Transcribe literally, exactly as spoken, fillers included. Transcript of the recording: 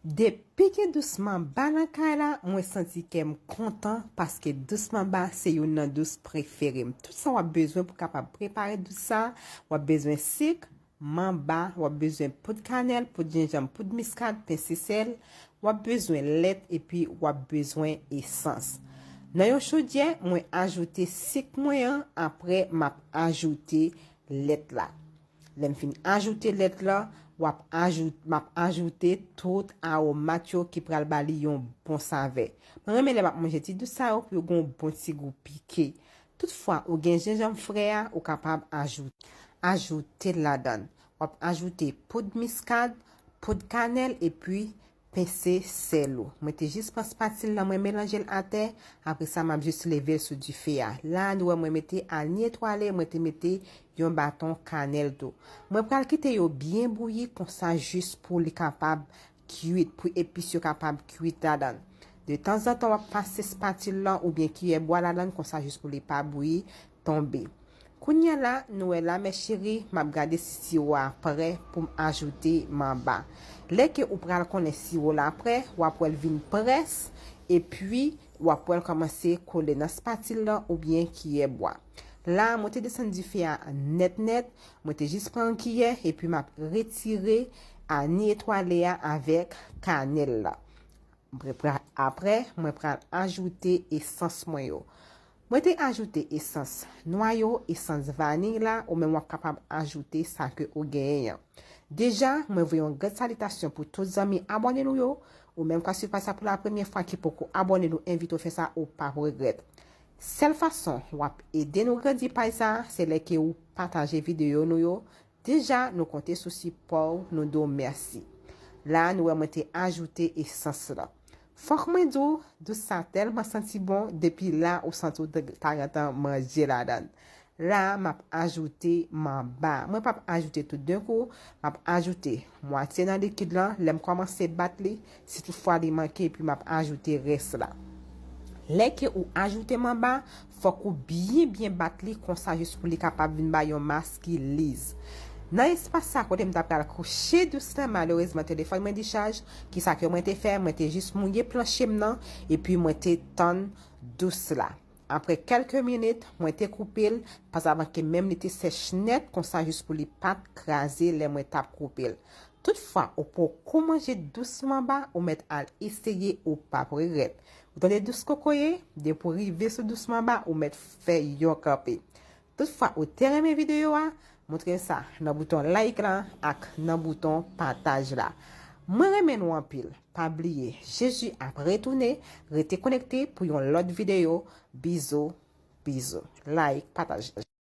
Depi gen dous manba nan kay la, mwen santi kè m kontan paske dous manba se youn nan dous prefere m. Tout sa w ap bezwen pou kapab prepare dous sa, w ap bezwen sik, manba, w ap bezwen poud kanèl, poud jenjanm, poud miskad, pense sèl, w ap bezwen lèt epi w ap bezwen esans. Nan yon chodyè, mwen ajoute sik mwen an, apre m ap ajoute lèt la. Lè m fin ajoute lèt la, w ap ajout, m ap ajoute tout awomat yo ki pral ba li yon bon savè. Mwen renmen lè m ap manje ti dous sa yo pou yo gen yon bon ti gou pike. Toutfwa, ou gen jenjanm fre a, ou kapab ajoute. Ajoute l ladan. W ap ajoute poud miskad, poud kanèl epi pense sèl ou. Mwen te jis pran spatil lan, mwen melanje l atè. Apre sa, m ap jis leve l sou dife a. La, nou wè mwen mete al ni etwale, mwen te mete yon baton kanèl tou. Mwen pral kite yo byen bouyi konsa jis pou li kapab kwit, pou epis yo kapab kwit ladan. De tanzantan, w ap pase spatil lan oubyen kiyè bwa ladan konsa jis pou li pa bouyi, tonbe. Kounye a la, nou wè la, mes chéries, m ap gade si siwo a prè pou m ajoute manba. Lè ke ou pral konnen siwo la prè, w ap wè l vin près, epi w ap wè l kòmanse kole nan spatil lan oubyen kiyè bwa. La, mwen te desann dife a nèt nèt, mwen te jis pran yon kiyè, epi m ap retire ani etwale a avèk kanèl la. Mwen pral, apre, mwen pral ajoute esans mwen yo. Mwen te ajoute esans nwa yo, esans vaniy la, ou menm w ap kapab ajoute sa ke ou genyen an. Deja, mwen voye yon gran salitasyon pou tout zanmi abòne nou yo. Ou menm k ap swiv paj sa pou la premyè fwa ki poko abòne nou, envite w fè sa, ou p ap regrèt. Sèl fason w ap ede nou grandi paj sa, se lè ke ou pataje videyo nou yo. Deja, nou konte sou sipò w, nou di w mèsi. La, nou wè mwen te ajoute esans lan. Fòk mwen di w, dous sa tèlman santi bon, depi la, ou santi w ta, ta gentan manje ladan. La, m ap ajoute manba. Mwen p ap ajoute tout de kou, m ap ajoute mwatye nan likid lan, lè m kòmanse bat li, si toutfwa li manke, epi m ap ajoute rès la. Lè ke ou ajoute manba, fòk ou byen byen bat li konsa jis pou li kapab vin bay yon mas ki liz. Nan espas sa kote m ta pral kouche dous lan, malerezman telefòn mwen dichaj, kisa ke mwen te fè, mwen te jis mouye planche m nan, epi mwen te tann dous la. Apre kèlke minit, mwen te koupe l, pasavan ke menm li te sèch nèt, konsa jis pou li pa t kraze lè mwen t ap koupe l. Toutfwa, ou poko manje dous manba, ou mèt al eseye, ou p ap regrèt. Ou tande dous kokoye? Depi w rive sou dous manba, ou mèt fè yon kanpe. Toutfwa, ou te renmen videyo a, montre m sa nan bouton like lan ak nan bouton pataj la. Mwen renmen nou anpil. Pa bliye, Jezi ap retounen, rete konekte pou yon lòt videyo. Bizou, bizou. Like, pataj.